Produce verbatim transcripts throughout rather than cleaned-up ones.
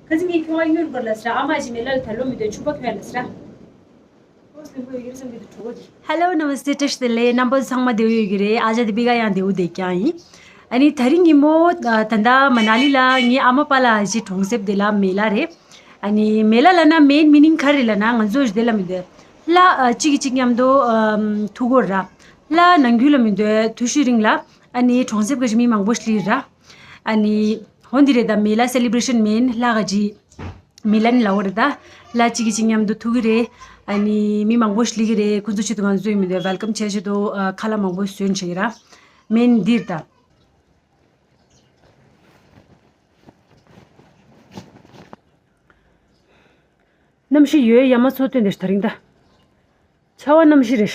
ཁ་སང་ངས་ཁྱོད་ང་སྙོན་དགོས་ལ་ཟེར། ཨ་མ་ཞིག་མེ་ལ་ལ་ད་ལོ་མི་འདོད་ཕྱུ་པ་ཁྱོད་ལ་ཟེར། ཨོ་སེམས་པོ་ཡོད་ཀྱི་རེད་བསམ་གྱི་འདུག་གྲོགས་པོ་གྱིས། Hello, Namaste, བཀྲ་ཤིས་བདེ་ལེགས། རྣམ་པ་ཚང་མ་བདེ་པོ་ཡོད་ཀྱི་རེད། ཨ་ཅག་དེ་པི་ཀ་ཡང་བདེ་པོ་བསྡད་ཀྱང་ཡིན། ཨ་ནི་དེ་རིང་ཉིན་མོ་ད་ལྟ་མ་ན་ལི་ལ་ངའི་ཨ་མ་པཱ་ལགས་ཀྱི་གྲོང་གསེབ་དེ་ལ་མེ་ལ་རེད། ཨ་ནི་མེ་ལ་ལབ་ན་མེན་མི་ནིང་ག་རེ་ལབ་ན་ང་ཚོ་དེ་ལ་མི་འདོད་ལ་གཅིག་གིས་གཅིག་མཉམ་དུ་ཐུག་གོ་ར། ལ་ནང་ཁུལ་ལ་མི་འདོད་དུས་ཤི་རིང་ལ། ཨ་ནི་གྲོང་གསེབ་ག་ཞིག་མི་མང་པོ་ཞིག་ལི་ར། ཨ་ནི་ཧོན་དི་རེད་ད་མེ་ལ་སེ་ལི་བྷི་རེ་ཤན་མེན་ལ་ག་ཅི། མེ་ལ་ནི་ལ་འོ་རེད་ད། ལ་གཅིག་གིས་གཅིག་མཉམ་དུ་ཐུག་གི་རེད། ཨ་ནི་མི་མང་པོ་ཞིག་ལི་གི་རེད། ཁོ་ཚོ་ཆེད་དུ་ང་ཚོ་ཡིན་མི་འདོད་ཝེལ་ཀམ་བྱས་ཆེད་དུ་ཁ་ལག་མང་པོ་བཟོས་བྱེད་གི་ར། མེན་འདིར་ད། གནམ་གཤིས་ཡོད་ཡ་མ་ཚོ་སྟོན་དེ་ད་རིང་ད། ཆར་པ་གནམ་གཤིས་རེད།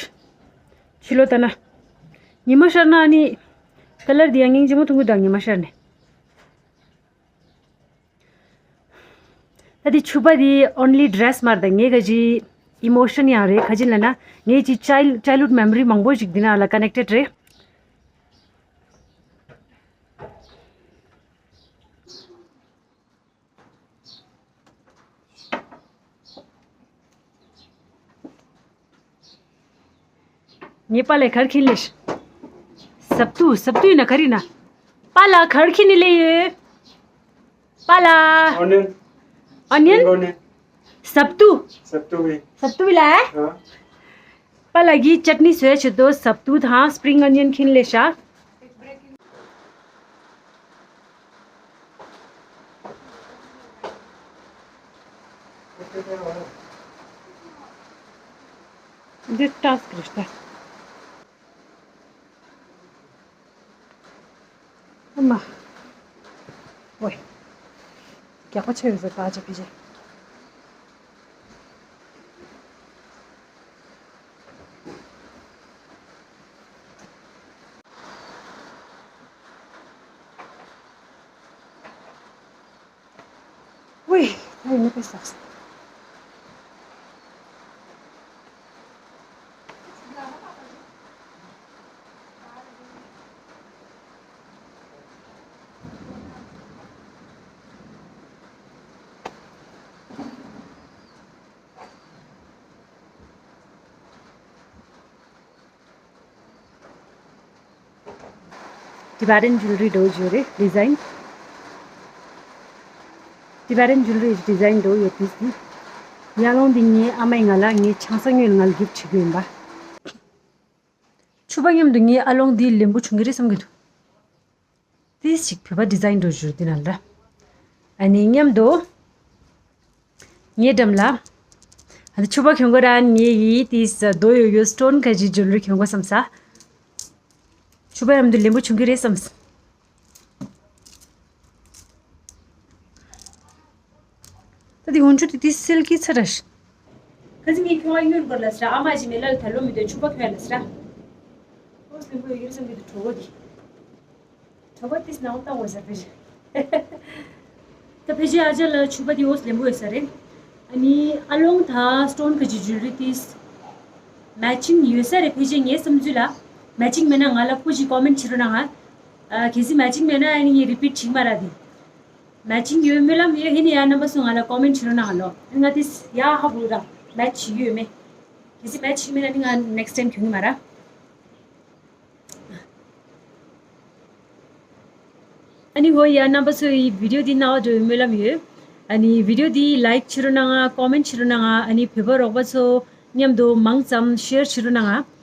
ཕྱི་ལོགས་ལྟ་ན། ཉི་མ་ཤར་ན་ཨ་ནི། ཀ་ལར་འདི་ཡང་སྙིང་རྗེ་མོ་མཐོང་གི་འདུག་ཉི་མ་ཤར་ནས། ད་འདི་ཕྱུ་པ་འདི་only dress མ་རེད་ད། ངའི་ག་ཅི་emotion ཡང་རེད། ག་ཅི་ལབ་ན་ངའི་ཅི་child childhood memory མང་པོ་ཞིག་འདི་ན་ལ་connected རེད། ངའི་པཱ་ལགས་ག་རེ་འཁྱེར་སླེབས། སབ་ཏུ། སབ་ཏུ་ཡིན་ན་ག་རེ་ཡིན་ན། པཱ་ལགས་ག་རེ་འཁྱེར་ནས་སླེབས་ཡོད། པཱ་ལགས། Onion. Onion. Spring onion. སབ་ཏུ། སབ་ཏུ་བི། སབ་ཏུ་བི་ལ། ཨ། པཱ་ལགས་ཀྱིས་ཅཊ་ནི་བཟོས་བྱེད་དུ་སབ་ཏུ་དང་spring onion འཁྱེར་སླེབས་ཤག་འདི་ཏག་ཏག་རེད་ད། ཨ་མ། ཝེ། རྒྱགས་པ་ཆེ་བའི་བཟོ་ལྟ་ཅི་ཕི་ཅི། ཝེ། ད་ཡིན་ན་དཔེ་བསགས། Tibetan jewelry འདྲ་བོ་ཅིག་ཡོད་རེད། design Tibetan jewelry design འདྲ་བོ་ཡོད་དུས་སུ། ཡར་ཀླུང་འདི་ངའི་ཨ་མས་ང་ལ་ངའི་ཆང་ས་ཉོས་ནས་ང་ལ་gift བྱེད་རྒྱུ་ཡིན་པ། ཕྱུ་པ་མཉམ་དུ་ངའི་ཨ་ལོང་འདི་ལེན་པོ་བྱུང་གི་རེད་བསམ་གྱི་འདུག་ཏིས་ཞིག་བོད་པ་design འདྲ་བོ་ཅིག་འདི་ན་ལ། ཨ་ནི་མཉམ་དུ། ངའི་འགྲམ་ལ། ཨ་ནི་ཕྱུ་པ་གྱོན་གོ་ར་ངའི་ཡི་ཏིས་རྡོ་ཡོད་ཡོད་stone ག་ཅི་jewelry གྱོན་གོ་བསམ་ས། ཕྱུ་པ་མཉམ་དུ་ལེན་པོ་བྱུང་གི་རེད་བསམ་ས། ད་དེ་འོན་ཆུ་དེ་དེ་སིལ་གྱི་ཚ་ར་ཤི། ཁ་སང་ངས་ཁྱོད་ང་སྙོན་དགོས་ལ་ཟེར། ཨ་མ་ཞིག་མེ་ལ་ལ་ད་ལོ་མི་འདོད་ཕྱུ་པ་ཁྱོད་ལ་ཟེར། ཨོ་སེམས་པོ་ཡོད་ཀྱི་རེད་བསམ་གྱི་འདུག་གྲོགས་པོ་དེ། གྲོགས་པོ་དེ་སྣང་བ་བཏང་དགོས་ཟེར་ཕེ་ཤི། ད་ཕེ་ཤི་ཨ་ཅག་ལ་ཕྱུ་པ་དེ་ཨོ་སི་ལེན་པོ་ཡོད་ས་རེད། ཨ་ནི་ཨ་ལོང་ད་stone ག་ཅི་jewelry དེ་matching ཡོད་ས་རེད། ཕེ་ཤི་ངའི་བསམ་ཚུལ་ལ་matching མེད་ན་ང་ལ་སྐུ་ཅིག་comment བྱེད་རོགས་གནང་ང་། ཨ་གལ་སྲིད་matching མེད་ན་ཨ་ནི་ངས་repeat བྱེད་ཀྱི་མ་རེད་དེ། matching ཡོད་སྨོན་ལམ་ཡོད། ཧེ་ནི་ཡ་རྣམ་པ་ཚོ་ང་ལ་comment བྱེད་རོགས་གནང་ལོ། ང་དེ་ཡ་ཧ་གོ་ར་match ཡོད་མེད། གལ་སྲིད་match མེད་ན་ནི་ང་next time གྱོན་གྱི་མ་ར། ཨ་ནི་ཧོ་ཡ་རྣམ་པ་ཚོ་ཡི་video འདི་སྣང་བ་འགྲོ་བའི་སྨོན་ལམ་ཡོད། ཨ་ནི་video འདི་like བྱེད་རོགས་གནང་ང་། comment བྱེད་རོགས་གནང་ང་། ཨ་ནི་བོད་པ་རོགས་པ་ཚོ་མཉམ་དུ་མང་ཙམ་share བྱེད་རོགས་གནང་ང་།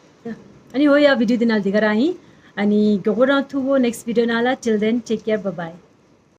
ཨ་ནི་ཧོ་ཡ་video འདི་ནང་འདི་ག་རང་ཡིན། ཨ་ནི་མགྱོགས་པོ་རང་ཐུག་གོ next video ནང་ལ། Till then, take care, bye bye.